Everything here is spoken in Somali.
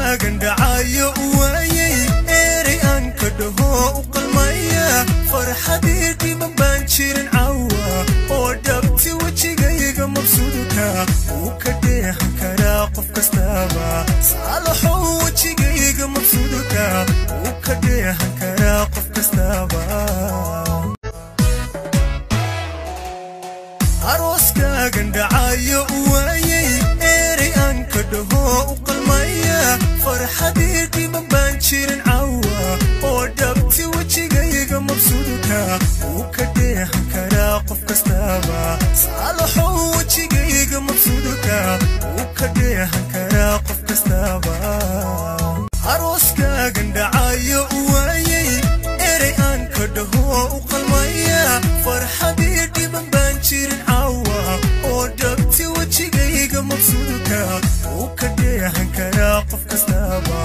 Arooskaagan dhacayo waayey erey aan ka dhaho u qalmaya, farxadii dhiban baan jirin cawa oo dhabti wejigayga mabsuudka wuu ka dheehan karaa qof kastaaba. Saalaxow, wejigayga mabsuudka wuu ka dheehan karaa qof kastaaba. Arooskaagan dhacayo waayey erey aan ka dhaho u qalmaya, farxadii dhiban baan jirin cawa oo dhabti wejigayga mabsuudka wuu ka dheehan karaa qof kastaaba. Saalaxow, wejigayga mabsuudka wuu ka dheehan karaa qof kastaaba. Arooskaagan dhacayo waayey erey aan ka dhaho u qalmaya, farxadii dhiban baan jirin cawa oo dhabti wejigayga mabsuudka wuu ka dheehan karaa qof kastaaba.